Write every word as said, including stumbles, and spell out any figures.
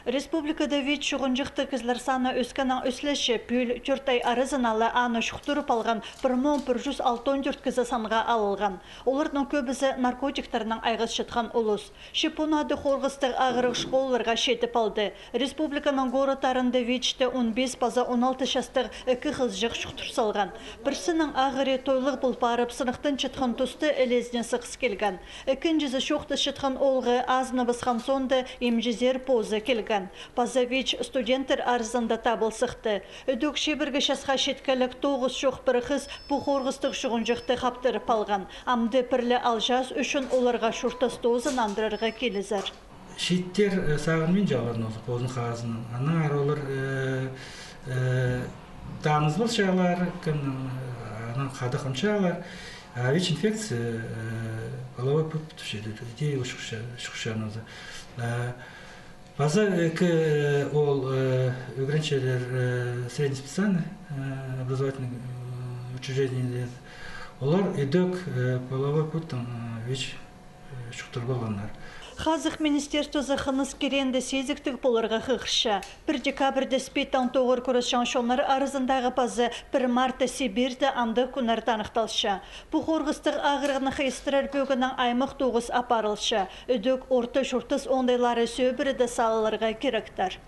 Республикада ВИЧ чуғынҷыхтығ кізілер саны ӧскеннең ӧскелече. Пӱӱл тӧрт ай аразына ла аны чуғдырып алған пір муң пір чӱс алтон тӧрт кізі санға алылған. Оларның кӧбізі наркотиктернең айғасчатхан улус. Чіп он алты хорғыстығ ағырығ школаларға читіп алды. Республиканың городтарында ВИЧ-ті он пис паза он алты частығ ікі хызыҷах чуғдыр салған. Пірсінің ағырии тойлығ пол парып, сынахтанчатхан туста ілезіне сығыс килген. Ікінҷізі чоохтасчатхан оолғы азыныбысхан соонда имҷізер позы килген. Паза ВИЧ студенттер аразында табыл сыхты. Ідӧк чибіргі часха читкелек тоғыс чох пір хыс пу хорғыстығ чуғынҷыхты хаптырып алған. Амды пір ле алҷаас ӱчӱн оларға чуртас доза нандырарға килізер. Чииттер, э, сағынминчалар ноза позының хазынаң. Аннаңар олар, э, э, таныс полчалар, кем, э, анаң хада хончалар. А ВИЧ-инфекция, э, половой путь тіпчелер, іди чыхча, чыхча ноза. Э, паза ікі, э, ол, э, ӱгренчелер, э, средний специальный, э, образовательный, э, учреждениелер. Олар ідӧк, э, половой путьтаң, э, ВИЧ чуғдыр полғаннар. Хазых министерствозы хыныс киреенде сизіктіг поларға хығырча. Пір декабрьде СПИДтең тоғыр кӱресчең чоннар аразындағы паза пір мартта Сибирьде андағ кӱннер таныхталча. Пу хорғыстығ ағырығны хайыстырар пӧгіннең аймах тоғыс апарылча. Ідӧк орта чуртас оңдайлары сӧбіреде салыларға киректер.